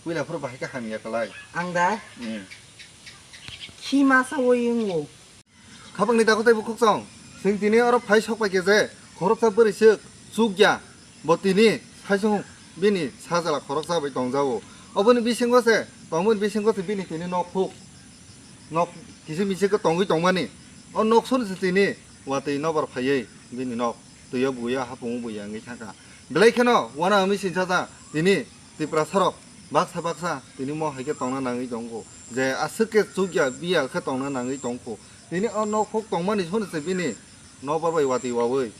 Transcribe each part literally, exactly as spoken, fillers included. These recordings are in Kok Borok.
Puila phuru bahai khe hamya kwlai. Ang da? Hmm. Khima sawi wngo. Khapangni dakhwtwi bukhuk chwng. Chwng tini oro phai sok pai khe je khoroksa bwrwi swk chukya. Bo tini saichung bini sajla khoroksa bai tongjago. Oboni bisingo se, tongmani bisingo se bini tini nok huk. Nok kisa misa khe tongwi tongmani. O nok soni se tini watwi nobar phaiwi bini nok twiyo buya hapung buya wngwi thangkha. Belai kheno wana wngwi sinsa ja tini Tiprasarok baksa baksa tini mo hai khe tongna nangwi tongkho. Je aswk khe chukya biyal khe tongna nangwi tongkho. Tini o nok huk tongmani soni se bini nobar bai watwi wawi.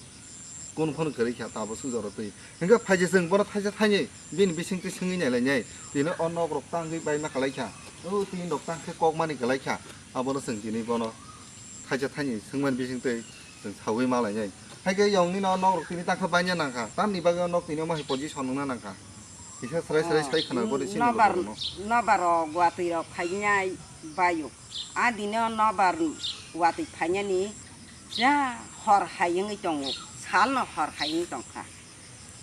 Kunu phano kwrwi kha, tabo sujaro twi. Hingkhe phaije chwng bono thaisa thainwi bini bisingtwi swngwi nailainai. Tini o nok rok tangwi baima kwlai kha. O tini rok tang khe kokmani kwlai kha. Abono chwng tini bono thaisa thainwi swngmani bisingtwi chwng sawi ma lainai. Haikhe yong nini o nok rok tini tang khe baina nang kha. Tamni bagwi o nok tini omo hai position wngna nang kha. Kisa srai srai sai khwna bori sini nobar, rokno. Nobar rok watwi rok phainai baio. A dino nobar watwi phainani ja hor hai wngwi tongo, salno hor hai wngwi tongkha.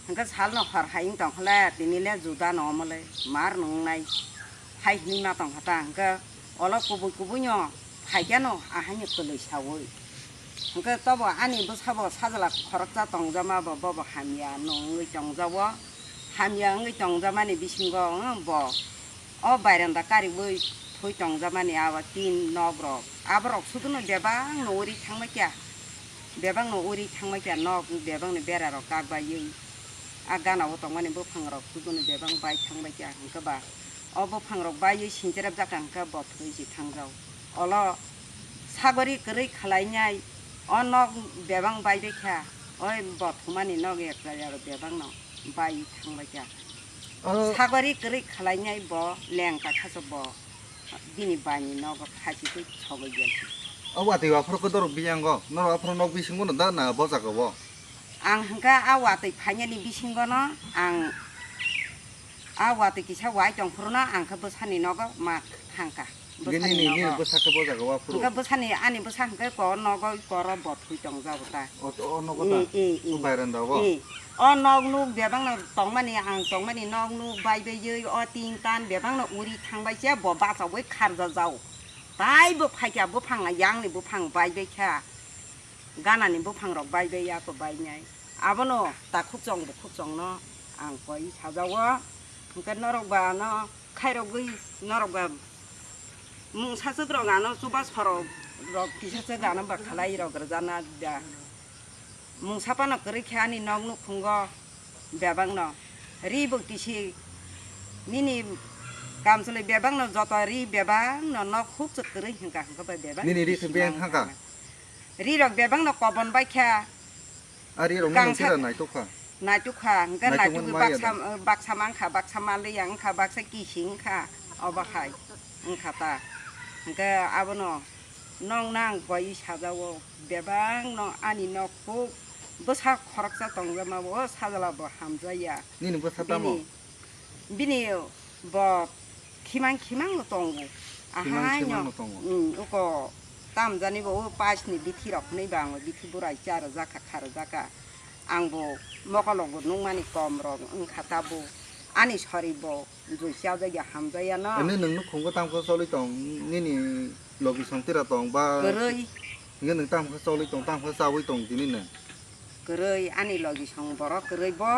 Hwnkhe salno hor hai wngwi tongkha le, tini le juda no omo le mar no wngnai hai hinwi ma tongkha ta. Hwnkhe olo kubui kubui no phaikhe no ahai no kwlwi saui. Hwnkhe tobo ani bwsabo sajla khoroksa tongjama bo, bobo hamya no wngwi tongjago. Hamya wngwi tongjamani bisingo, hmm, bo o bairanda kariui thwi tongjamani abo tin nok rok. Aborok suduno bebak no uri thangbai kha. Bebak no uri thangbai kha nok, bebak ni bera rok kak baiwi. A gana o tongmani buphang rok suduno bebak bai thangbai kha. Hwnkhe ba o buphang rok baiwi sincherep jak kha, hwnkhe bo thwi si thangjao. Olo sagori kwrwi khwlainai o nok bebak bai bai kha. Oi bo thumani nok ek jaya rok bebak no bai thangbai kha. Oro sagori kwrwi khwlainai bo lengta khaso bo bini baini nogo khachitwi sogwi ya se. O watwi aphuru khe dorok biyango, norok aphuru nok bisingo no da na bo jaga o? Ang hwnkha a watwi phainani bisingo no ang a watwi kisa wai tong phuru no ang khe bwsani nogo ma thangkha. Bini, bwsani nini nogo. Bwsa khe bo jaga o aphuru? Hwnkhe bwsani, ani bwsa hwnkhe kor nogo koro bo thwi tongjago ta. O, o nogo ta? E, e, e. O bairanda o? E. O nok nuk bebak no tongmani, ang tongmani nok nuk bai baiwi o tin tan bebak no uri thangbai se bo bachaui kharja jao. Tai bo phaikha buphang, yang ni buphang bai bai kha. Gana ni buphang rok bai bai ya ko bai nai. Abono takhuk chong bukhuk chong no ang koi sajao. Hwnkhe norok ba no khairogwi norok ba mungsa swk rok ano chuba sorok rok kisa swk ano ba khalai rok rwjana da. Mungsa phano kwrwi khe ani nok nukhungo bebak no ri bo kisi nini kamchwlwi bebak no joto ri bebak no nok huk chwk kwrwi hwnkha hwnkhe bai bebak nini ri kisi thwng beng nang thangkha? Ri rok bebak no kobon bai kha. Ari rok no kangsa naitok kha. Naitok kha, hwnkhe naitok baksa, baksa mangkha, baksa manliya wngkha, baksa kisi wngkha, obo hai wngkha ta. Hwnkhe abono nokna ang koi sajao, bebak no ani nok kuk bwsa khoroksa tongjama o sajla bo hamjaya. Nini bwsa tamo? Bini Bo khimang khimang no tongo. Khimang khimang no tongo. Uko tamjani bo o pais ni bithi rok hwnwi ba ang bithi burai cha rwjak kha, kha rwjak kha. Ang bo mokol rok bo nukmani kom rok wngkha ta bo. Ani sori bo jui cha jaya hamjaya no. Ani nwng nukhungo tamo khe choli tong nini logi song tira tong ba? Kwrwi. Hwnkhe nwng tamo khe choli tong, tamo khe chaui tong tini nwng? Kwrwi ani logi song borok kwrwi bo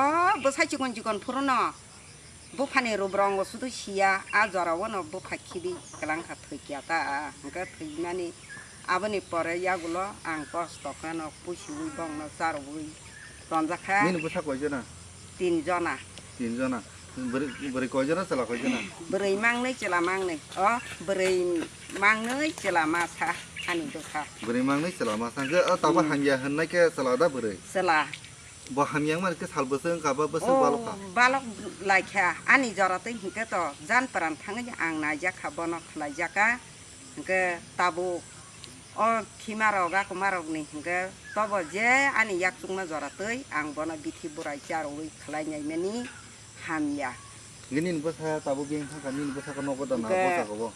bwsai chikon chikon phuru no. Buphani rubrongo sudu siya, a jorao no bupha khibi kwlangkha thwikya ta, hwnkhe thwimani aboni pore yagulo ang kosto kheno pusiwi bongno charwi tonjakha. Nini bwsa koi jona? Tin jona. Tin jona. Bwrwi, bwrwi koi jona, chwla koi jona? Bwrwi mangnwi, chwla mangnwi. O bwrwi mangnwi, chwla masa ani bwsa. Bwrwi mangnwi, chwla masa. Hwnkhe o tabuk hamya hwnnai khe chwla da bwrwi? Chwla. Bo hamya wngmani khe sal bwswk wngkha ba bwswk balokha? O, balok laikha. Ani jora twi hinkhe to jan pran thangwi ang naijakha, bono khlaijakha. Hinkhe tabuk o khima rok, akuma rokni hinkhe tobo je ani yakchukma jora twi ang bono bithi burai charwi khlai naimani hamya. Nini bwsa tabuk beng thangkha, nini bwsakhe nogo da na? Hinkhe bwsakhe bo?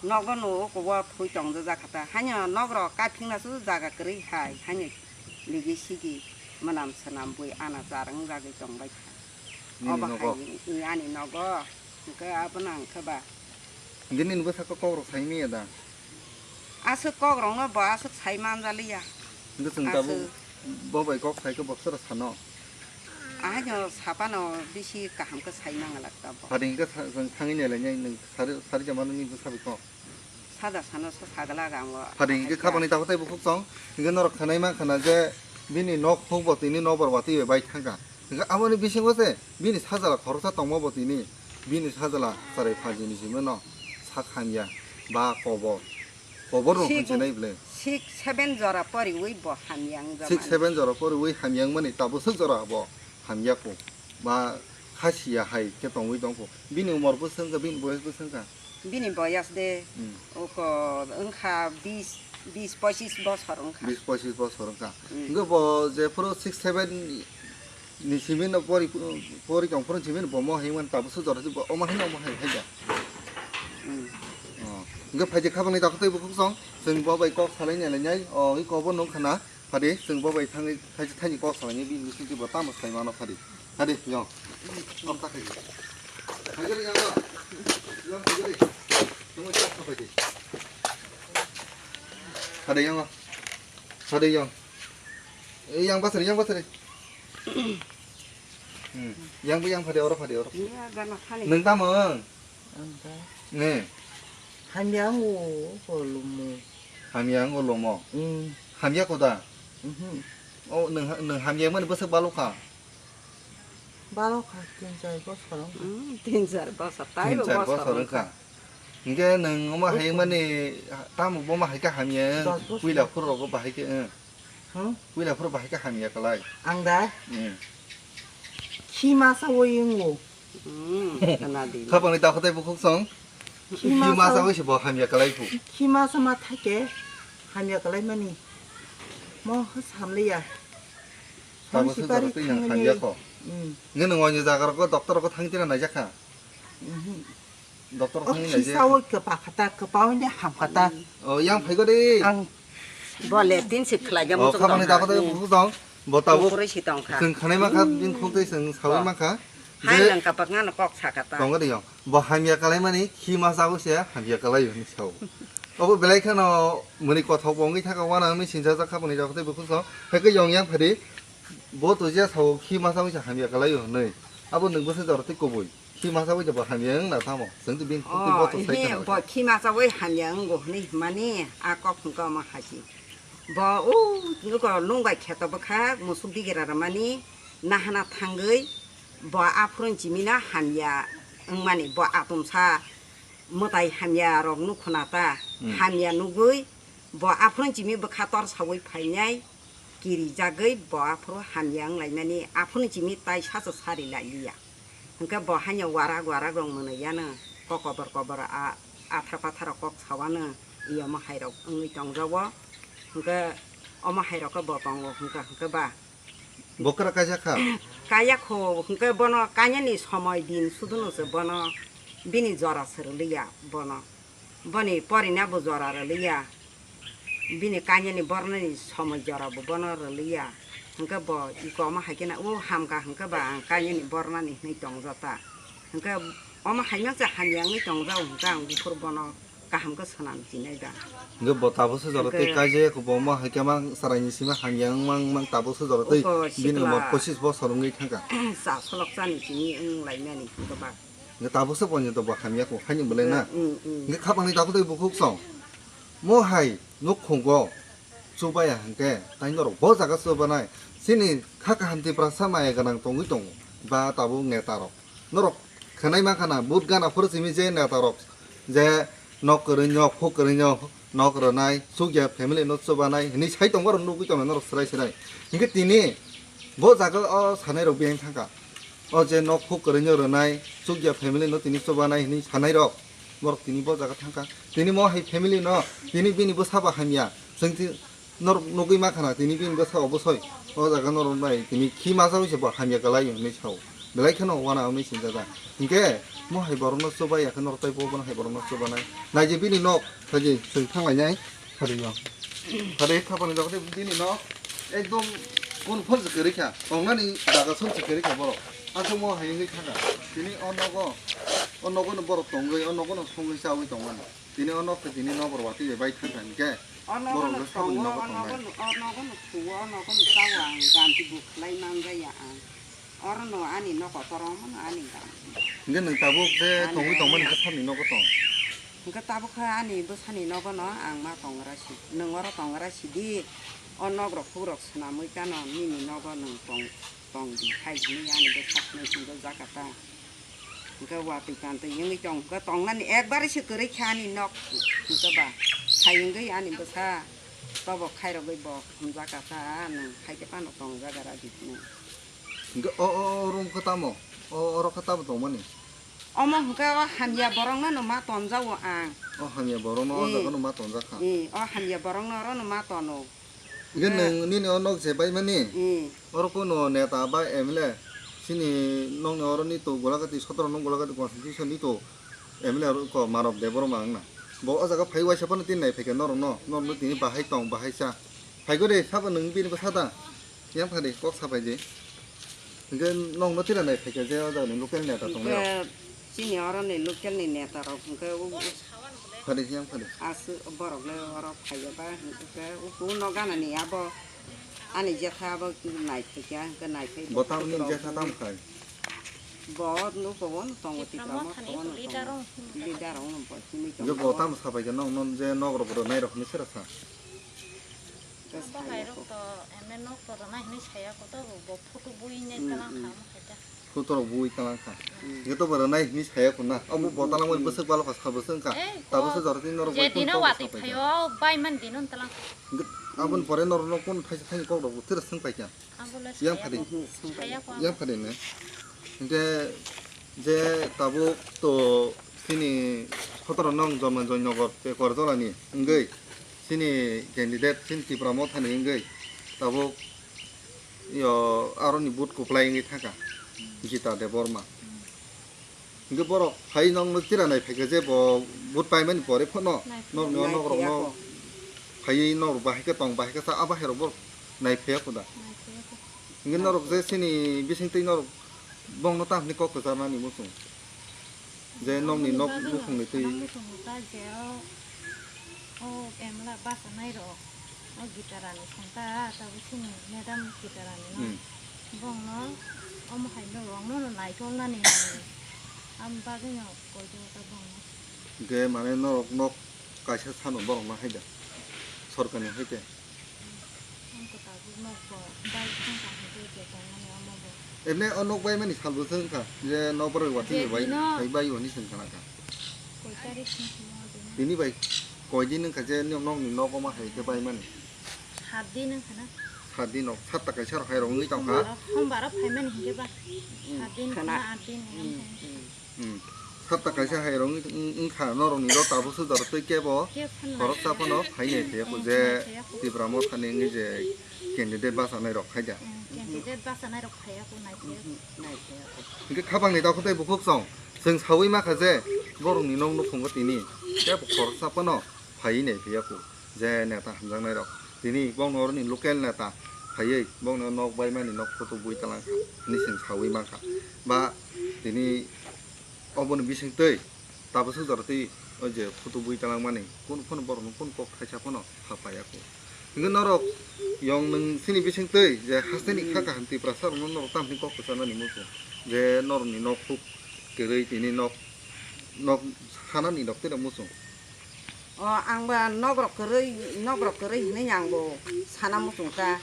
Nogo no oko o thwi tongjak kha ta. Haino nok rok kaphingna su jaga kwrwi hai, haino ligi sigi mwnam swnam bui ana char wngjagwi tongbai kha. Nini nogo? Obo hai ani nogo. Hwnkhe abono ang khe ba. Hwnkhe nini bwsakhe kokrok sai manya da? Aswk kokrokno bo aswk sai manjaliya. Hwnkhe chwng tabuk aswk bo bai kok saikhe bo sora sano? Ahaino saphano bisi kaham khe sai mangalak tabuk. Phadi hwnkhe sa-, chwng thangwi nailainai nwng sari, sari jamano nini bwsa bai kok? Sada sano sa sagala ang o. Phadi hwnkhe khapangni takhuk tei bukhuk chwng hwnkhe norok khwnai mankha na je bini nok huk bo tini nokbar watwi bai thangkha. Hwnkhe aboni bisingo se bini sajla khoroksa tongma bo tini bini sajla chwrai phaljini simi no sak hamya ba kobor. Kobor rok sik, hwnse nai ble. Six seven jora poriwi bo hamya wngjakmani. Six seven jora poriwi hamya wngmani tabuk swk jora bo hamya kho. Ba khasiya hai khe tongwi tongkho. Bini umor bwswk wngkha, bini boyas bwswk wngkha? Bini boyas de, hmm, oko wngkha bis, bis pochis bosor wngkha. Bis pochis bosor wngkha. Hmm. Hwnkhe bo jephuru six seven ni simi no pori, pori tong phuru simi no bo mo hai man tabuk swk jora bo omo hai no omo hai hai da. Hmm. Oh. Hwnkhe phaidi khapangni takhuk tei bukhuk chwng, chwng bo bai kok salai nai lai nai, oh, i kok bo nung khana. Phadi, chwng bo bai thangwi thaisa thaini kok salaini bini bisingtwi bo tamo sai mano phadi. Phadi, yong. Kok ta khaidi. Khaidi, yong. Yong, khaidi. Tungwi kok sa khaidi. Phadi, yong. Phadi, yong. Eh, yang basari, yang basari. Hmm. Yang bo yang phadi, oro phadi, oro. Iya, gana thani. Nwng tamo? Ang ta. Ne. Hamya ang o, o lumo. Hamya ang o lumo. Hmm. Hamya koda? Mhm. O, nwng, nwng hamya mani bwswk balokha? Balokha, tin char bosor wngkha. Hmm, tin char bosor, tai tin bo char bosor bosor wngkha. Wngkha. Hwnkhe nwng omo hai mani, tamo bo ma hai khe hamya, dos bosor. Puila phuru rogo bahai khe, eh. Hmm? Puila phuru bahai khe hamya kwlai. Ang da? Hmm. Khi masa o wngo. Hmm, khana di. Khapangni takhuk tei bukhuk chwng. Khi masa o se bo hamya kwlai phu. Khi masa ma thake hamya kwlai mani. Mo hwsa hamliya. Tamo se jora twi nang hamya kho. Hmm. Nge nwng oini jaga rogo doctor rogo thang tira naijakha. Mhm. Doctor o thangwi naidi. Kisa o kwpa khata, kwpa o ni ham khata. O, yang phai gori. Ang bole tin sik khlai jam. O, khamani dago de bukhuk dong. Bo tabuk. Bukhuk roi si tong kha. Chwng khanai ma kha, bini khuk tei chwng sawi ma kha. Hai lang kapak ngano kok sa kata. Tong de yong. Bo hamya kalai mani, khi ma sago se hamya kalai yong sao. Obo belai kheno muni kothok bo wngwi thaka wana wngwi sinjajak kha boni dago de bukhuk dong. Hai khe yong yang phadi. Bo to je sao khi ma sago se hamya kalai yong nei. Abo nwng bwswk jora tei kubui. Khi masa bai bo hamya wng na tamo? Chwng twi bini khuk twi bo to sai khna. Bo khi masa bai hamya wngo hwnwi hwnmani a kok hwnkha omo hai se. Bo o nugo nung bai kheto bwkha musuk digira rwmani nahana thangwi bo aphuru chimino hamya wngmani bo atomsa mwtai hamya rok nukhuna ta. Hmm. Hamya nugwi bo aphuru chimi bwkha tor sawi phainai. Kirijagwi bo aphuru hamya wnglaimani, aphuru chimi tai sacha sari lailiya. Hwnkhe bo haino warak warak rok mwnwi yano, kok kobor kobor a athar pathar rok kok sawano, i omo hai rok wngwi tongjago. Hwnkhe omo hai rok khe bo tongo hwnkhe, hwnkhe ba. Bo kwrak kaijak kha? Kaya kho, hwnkhe bono kanya ni somoi din suduno se bono bini jora se rwliya bono. Boni porina bo jora rwliya. Bini kanyani bornani somoi jora bo bono rwliya. Hwnkhe bo iko omo hai kheno, "O hamkha," hwnkhe ba ang kanyani bornani hwnwi tongja ta. Hwnkhe omo hai mangsa hamya wngwi tongjao hwnkhe ang buphuru bono kaham khe swnam chinai da. Hwnkhe bo tabuksa jora tei hwnkhe kaijaya kho bo omo hai khe mang chwraini simi hamya wng mang mang tabuksa jora tei oko bini sikla umor pochis bosor wngwi thangkha. Cha solok chani chini wng laimani hwnkhe ba. Hwnkhe tabuksa ponjito bo hamya kho, haini belai na. Mm, mm. Hwnkhe khapangni tabuk tei bukhuk song. Mo hai nukhungo chubaya hwnkhe, tai norok bo jaga chubanai. Chini kha kaham Tiprasa maya gwnang tongwi tongo, ba tabuk neta rok. Norok khwnai mankha na, vote gana phuru simi je neta rok, je nok kwrwino, phuk kwrwino, nok rwnai, chukya family no chubanai, hinwi sai tongma rok nugwi tongo norok swrai swrai. Hinkhe tini bo jaga o sanai rok biyang thangkha. O je nok phuk kwrwino rwnai, chukya family no tini chubanai hinwi sanai rok, borok tini bo jaga thangkha. Tini mo hai family no, tini bini bwsa bo hamya. Chwng ti-, norok nugwi mankha na, tini bini bwsa obosoi o jaga norok bai tini khi masa bai se bo hamya kwlai hinwi sao. Belai kheno wana hwnwi sinjak. Hinkhe mo hai borokno chubai ya khe norok tei bo bono hai borokno chubanai. Nai je bini nok, hai je chwng thang lainai. Phari yo. Phari khapani jaga tei bini nok ekdom kon phol se kwrwi kha. Tongnani jaga song se kwrwi kha borok. Achumo hai wngwi thangkha. Tini o nogo, o nogo no borok tongwi, o nogo no songwi chawi tongmani. Tini o nok se tini nokbar watwi bai thangkha hinkhe. O nogo borok no rok saboni tongo, nogo o nogo tongnai. No, o nogo no thuo, o nogo no chao ang, ganti bo khlai manjaya ang. Oro no ani nok kotor omo no ani ganti. Hinkhe nwng tabuk je ani tongwi tongmani hinkhe saboni nogo tong? Hinkhe tabuk khe ani bwsani nogo no ang ma tongra si. Nwng oro tongra sidi, o nok rok phuk rok swnamwi kano nini nogo nwng tong. Tong di hai hwnwi ani bwsa hwnwi swngjak jaka ta. Hwnkhe watwi tantwi wngwi tong, hwnkhe tongnani ekbare se kwrwi kha ani nok, hwnkhe ba hai wngwi ani bwsa tobo khairogwi bo hwnjak kha ta, nwng hai khe phano tongjak radi hwnwi. Hwnkhe o, o, o room khe tamo? O, oro khe tamo tongmani? Omo hwnkhe o hamya borokno no ma tonjago ang. O hamya borokno o eh, jaga no ma tonjak kha? Eh, o hamya borokno oro no ma tono. Hwnkhe eh, nwng nini o nok je baimani? Eh. Oro kuno neta ba M L A chini nokni oro ni to Golagati sotoro no Golagati constitution ni to M L A oro ko Marob Debbarma wngna. Bo o jaga phai waisa phano tini nai phaikha norokno, norokno tini bahai tong, bahai cha. Phaigo de, sabo nwng bini bwsa da? Yang phadi kok sapai di. Hwnkhe nokno tira nai phaikha je o jagani local neta tongnai rok. Hwnkhe chini oroni local ni neta rok hwnkhe o phadi yang phadi. Aswk borok le oro phaiya ba hwnkhe uku no gana ni abo ani jetha abo nai phaikha hwnkhe nai phai. Bo tamni jetha tam khai? Bo nuko bo tongo Tipra Motha ni leader rok. Leader rok no bo simi tongo. Je bo tam sapai khe nokno je nok rok rwnai rok hinwi sera sa? Bo hai rok to eme nok to rwnai hinwi saya ko to bo photo bui nai talang kha mo khaita. Photo rok bui talang kha. Hwnkhe to bo rwnai hinwi saya ko na. Abo bo talang bai bwswk balo kha sal bwswk wngkha. Tabukhe jora tini norok je bai dino phone watwi sapai kha. Phaio bai man dino talang kha. Hwnkhe aboni pore norok no kon thaisa thaini kok rok bo tira swng pai kha. Yang phadi. Yang phadi ne. Hwnkhe je tabuk to chini sotoro nong Jonmon Joynagar Pekor Jolani wngwi chini candidate chini Tipra Mothani wngwi tabuk yo aroni vote kwplai wngwi thangkha Gita Debbarma. Hwnkhe borok phai nokno tira nai phaikha je bo vote paimani pore phano nokni o nok rokno phaiwi nok rok bahai khe tong bahai khe cha a bahai rok borok nai phaiya kho da. Hwnkhe norok je chini bisingtwi norok bongno tamni kok kwcharnani muchung je nokni nok bukhungni twi. O M L A bachanai rok, o Gitarani songkha, tabuk chini madam Gitarani no. Hmm. Bongno omo hai no rokno no naitolnani hinwi. Am bagwino koido ta bongno. Hwnkhe mane norok nok kaisa sano borokno haida. Sorkarni haikhe. Ang kwtal nok bo bai thangkha hwnkhe je tongmani omo bo. Ebne o nok baimani salbo se wngkha je nok borok watwi je bai dino hai bai hwnwi se wngkha na kha. Koi tarik ni simo dino. Tini bai koi din wngkha je nokni nok omo hai khe baimani? Sat din wngkha na. Sat din rok, satta kaisa rok hai rok wngwi tongkha. Sombar o, sombar o phaimani hinkhe ba. Hmm. Sat din khana, aat din wngkha. Hmm. Satta kaisa hai rok wng-, wng-, wngkha norokni rok tabuk sujaro tei kebo khoroksa phano phainai phaiya kho je Tipra Mothani wngwi je candidate bachanai rok khaida. Candidate bachanai rok phaiya kho nai phaiya kho. Hwnkhe khapangni dakho tei bukhuk chwng, chwng sawi makha je borokni nok nukhungo tini kebo khoroksa phano phaiwi nai phaiya kho je neta hamjaknai rok. Tini bongno oroni local neta phaiwi bongno nok baimani nok photo bui talang kha hinwi chwng sawi mankha. Ba tini oboni bisingtwi tabuk sujaro tei o je photo bui talangmani kunu phano borokno kunu kok thaisa phano ha paiya kho. Hwnkhe norok yong nwng chini bisingtwi je hasteni kha kaham Tiprasa rokno norok tamni kok kwcharnani muchung je norokni nok huk kwrwi tini nok, nok hanani rok tei muchung. O, ang ba nok rok kwrwi, nok rok kwrwi hinwi ang bo sana muchung ta.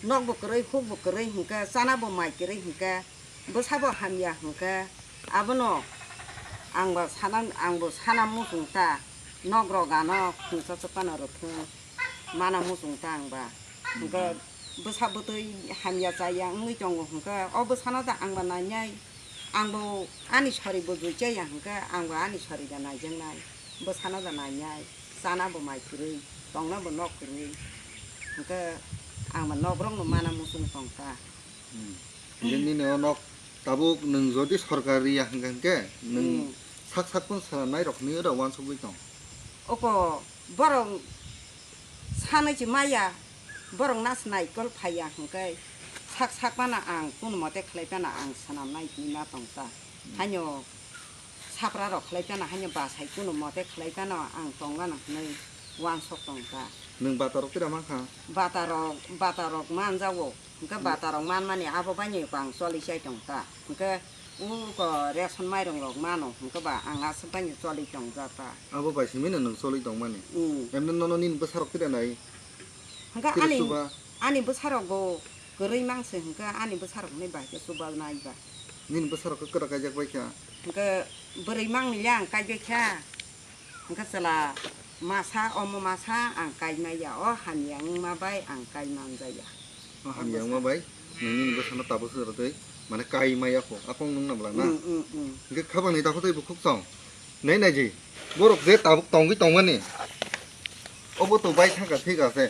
Nok bo kwrwi, huk bo kwrwi hinkhe, chana bo mai kwrwi hinkhe, bwsa bo hamya hinkhe, abono ang ba sana, ang bo sana muchung ta. Nok rok ano khungsa chapano rwthwng mana muchung ta ang ba. Hinkhe bwsa bwtwi hamya chaya wngwi tongo hinkhe, o bwsano da ang ba nainai. Ang bo ani sori bo jui chaya hinkhe, ang bo ani sori da naijaknai. Bwsano da nainai, chana bo mai kwrwi, tongna bo nok kwrwi. Hinkhe ang bo nok rok no mana muchung tong kha. Hmm. Hinkhe nini o nok tabuk nwng jodi sorkar riya hinkhe, hinkhe nwng hmm sak sak phano swnamnai rok hinwi oro uansukgwi tong. Oko borok sanwi se maya, borok nas naikol phaiya hinkhe, Sak sak phano ang kunumote khlai phano ang swnamnai hinwi ma tong ta. Haino sapra rok khlai phano, haino bwsai kunumote khlai phano ang tong gana hinwi uansuk tong ta. Nwng bata rok tira mankha? Bata rok, bata rok manjago. Hwnkhe bata rok manmani abo baino ang choli chai tong ta. Hwnkhe uko ration mairung rok mano, hwnkhe ba ang aswk baino choli tong ja ta. Abo bai simi no nwng choli tong mani? Hmm. Emne nono nini bwsa rok tira nai? Hwnkhe ani, ani bwsa rok bo kwrwi mang se, hwnkhe ani bwsa rok hinwi bai khe chuba nai ba. Nini bwsa rok khe kwrak kaijak bai kha? Hwnkhe bwrwi mang ni le ang kai bai kha. Hwnkhe chwla masa, omo masa ang kai maya, o hamya wngma bai ang kai man jaya. O hamya wngma bai nwng nini bwsano tabuk se rwtwi, mane kai maya kho, a kok nwng nabla na? Mm, mm, mm. Hwnkhe khabangni takhuk tei bukhuk chong. Nai nai ji, borok je tabuk tongwi tongmani, obo to bai thangkha thik ase.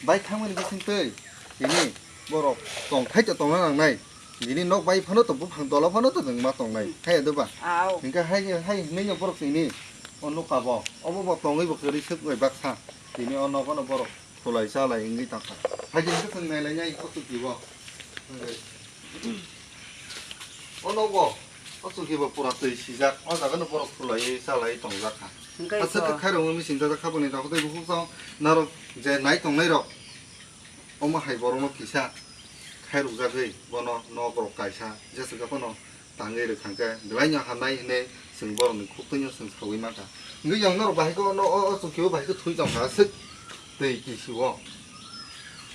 Bai thangmani bising twi tini borok tongthai to tongna nangnai. Bini nok bai phano to, buphang tola phano to nwng ma tongnai. Hmm. Hai do ba? Au. Hingke hai, hai hinwi no borok tini o nokha bo. Obo bo tongwi bo kwrwi swk bai baksa. Tini o nogo no borok khulai chalai wngwi tongkha. Hai hingke chwng nai lai nai o chuki bo. O nogo, o chuki bo pura twi sijak. O jaga no borok khulai chalai tongjak kha. Hingke aswk khe khairokma missing jajak kha boni rok tei bukhuk chwng norok je nai tongnai rok. Omo hai borokno kisa khairokjagwi bono nok rok kaisa jesa khe phano tangwi rwkha khe belaino hamnai hinwi chwng borokni khuktwino chwng sawi mankha. Hwnkhe yang norok bahai khe ono o, o chuki o bahai khe thwi tongkha aswk twi kisi o.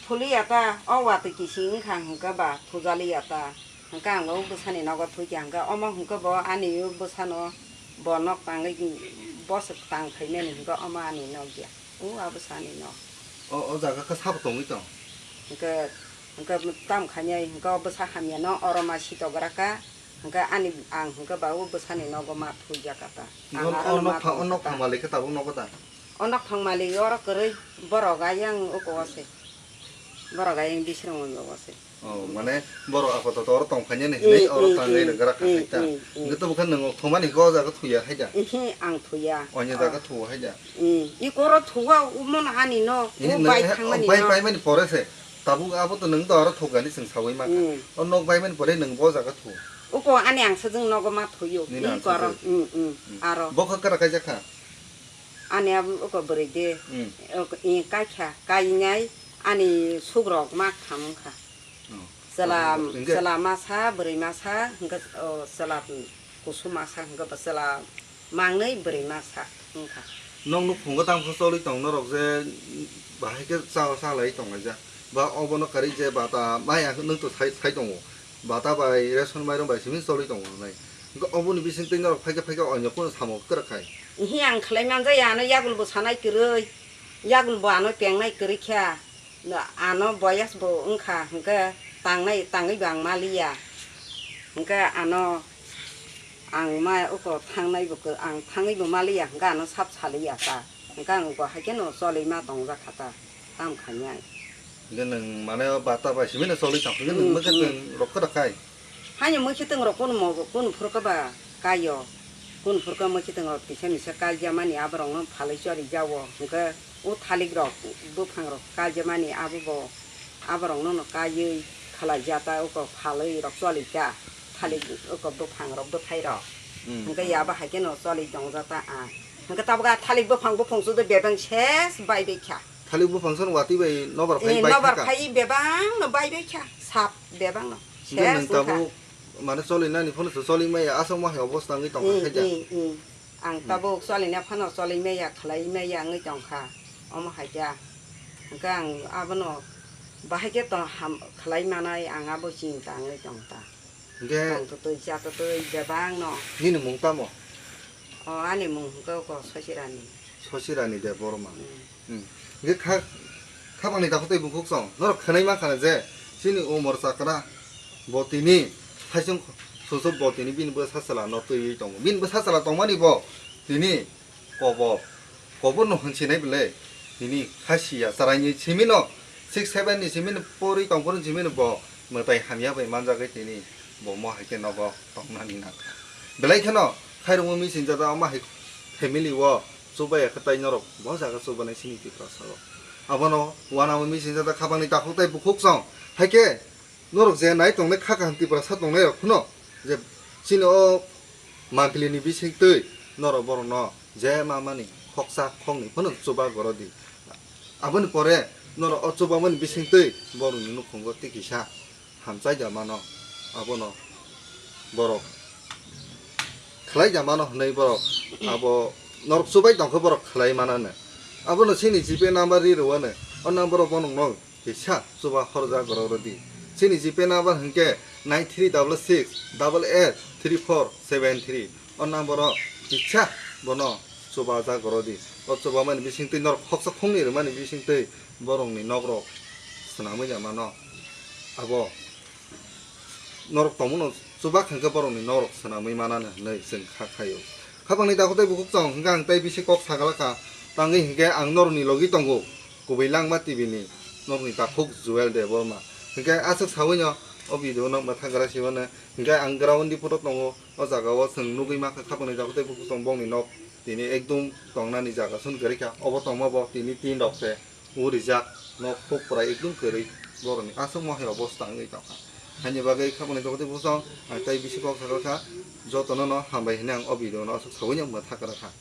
Thuliya ta, o watwi kisi wngkha hwnkhe ba thujaliya ta. Hwnkhe ang o bwsani nogo thwikha hwnkhe omo hwnkhe bo ani o bwsano bo nok tangwi boswk tang khaimani hwnkhe omo ani nok ya. O abo sani no. O, o jaga khe sabo tongwi tong? Hwnkhe, hwnkhe tam khainai, hwnkhe o bwsa hamya no oro ma sitogra kha. Hwnkhe ani, ang hwnkhe ba o bwsani nogo ma thujak kha ta. Ang aro o no nok ma thang, o nok thang malik khe tabuk nogo ta? O nok thang malik oro kwrwi borok ayang uko o se. Borok ayang bisrwng o se. Oh, mane borok apatot oro tongkhainani hinwi oro tangwi rwgwrak kha khaita. Hwnkhe to bwkha nwng thumani khe o jaga thuya haida? Ihi, ang thuya. Onya jaga thuo haida? Iko oro thuo, umon ani no, o bai thangmani no. Bai paimani pore se. Tabuk abo to nwng to oro thukani chwng sawi mankha. O nok baimani pore nwng bo jaga thuo. Uko ani ang sajwng nogo ma thuyo. Iko oro. Aro. Bo khe kwrak kaijak kha? Ani abo uko bwrwi de. Uko i kaikha, kainai ani sukrok ma kham wngkha. Oh. Chwla, chwla masa, bwrwi masa, hwnkhe, o, chwla kusu masa, hwnkhe bo chwla mangnwi bwrwi masa wngkha. Nokni phungo tamo khe choli tong norok je bahai khe cha, cha lai tong laijak. Ba obono kwrwi je bata maya nwng to sai, sai tongo. Bata bai ration mairung bai simi choli tongo hinwi. Hwnkhe oboni bisingtwi norok phaikhe, phaikhe oinokno samung kwrwk khai. Ihi ang khlai manjaya, ano yagulbo sanai kwrwi. Yagulbo ano pengnai kwrwi kha. Ano boyas bo wngkha, hwnkhe tangnai, tangwi bo ang maliya. Hwnkhe ano ang ma uko thangnai bo, ang thangwi bo maliya, hwnkhe ano sap saliya ta. Hwnkhe ang bo hai kheno choli ma tongjak kha ta, tam khainai. Hwnkhe nwng mane o bata bai simi no choli tong, hwnkhe nwng mwkhe nwng rok kwrak khai. Haino mwkhitwng rok kunu mo, kunu phuru khe ba kaio. Kunu phuru khe mwkhitwng rok kisa misa kaijamani aborokno phalwi chori jao. Hwnkhe o thalik rok, buphang rok kaijamani abo bo aborokno no kaiwi khalai ja ta, uko phalwi rok choli kha. Thalik uko buphang rok, bwthai rok. Hwnkhe yaba hai kheno choli tong ja ta a. Hwnkhe tabuk a thalik buphang, buphang chudu bebeng ses bai bai kha. Thalik buphang song watwi bai nobar phai bai nobar kha. Phai bebang no bai bai kha. Sap bebang no. Hwnkhe ses nwng wngkha. Tabuk mane choli nani phano se choli maya, aswk ma hai obostha wngwi tongkha khaida. Ang tabuk choli na phano choli maya, khlai maya wngwi tongkha. Omo hai kha. Hwnkhe ang abono bahai khe tong ham khlai manai, ang abo chinta wngwi tongkha. Hwnkhe tong tutui cha tutui bebang no. Nini mung tamo? O ani mung hwnkhe ko Sosirani. Sosirani Debbarma. Hmm. Hwnkhe kha, khabangni takhuk tei bukhuk song norok khwnai mankha je chini umor chakra bo tini thaisung susuk bo tini bini bwsa chwla no twiwi tongo. Bini bwsa chwla tongmani bo tini kobor, kobor no hwnsinai bwle tini khasiya chwraini simi no six seven ni simi no pori tongphuru simi no bo mwtai hamya bai manjagwi tini bo mo hai khe nogo tongnani nang. Belai kheno khairokma missing jada omo hai family o chubaya khe tai norok bo jaga chubanai sini Tiprasa o. Abono uanamo missing jada khabangni takhuk tei bukhuk song hai khe Norok je nai tongnai kha kaham Tiprasa tongnai rok phano je chini o mangpili ni bising twi norok borok no je ma mani khoksa khoknwi phano chuba goro di. Aboni pore norok o chuba mani bising twi borok ni nukhungo tei kisa hamchai ja mano, abono borok khlai ja mano hwnwi borok abo norok chubai tongkhe borok khlai manano. Abono chini G Pay number ri rwano, o number o bono no kisa chuba horja goro rodi. Chini G Pay number hwnkhe nine three double six double eight three four seven three. O number o kisa bono chuba ja goro di. O chuba mani bising twi norok khoksa khoknwi rwmani bising twi borokni nok rok swnamwi ja mano. Abo norok tongmano chuba khankhe borokni norok swnamwi manani hwnwi chwng kha khaio. Khapangni takhuk tei bukhuk chwng hwnkhe ang tei bisi kok sagalakha, tangwi hwnkhe ang norokni logi tongo kubui langma T V ni norokni takhuk Joel Debbarma. Hwnkhe aswk sawino o video no mwthang gra siwano hwnkhe ang ground ni photo tongo, o jaga o chwng nugwi mankha khapangni takhuk tei bukhuk chwng bongni nok tini ekdum tongnani jaga sun kwrwi kha, obo tongma bo tini tin rok se. O rijak nok kok pwrai ekdum kwrwi borokni aswk mohai rok bo swtang wngwi tongkha. Haini bagwi khapangni takhuk tei bukhuk chwng ang tei bisi kok sagalkha, jotono no hambai hwnwi ang o video no aswk sawino mwthang gra kha.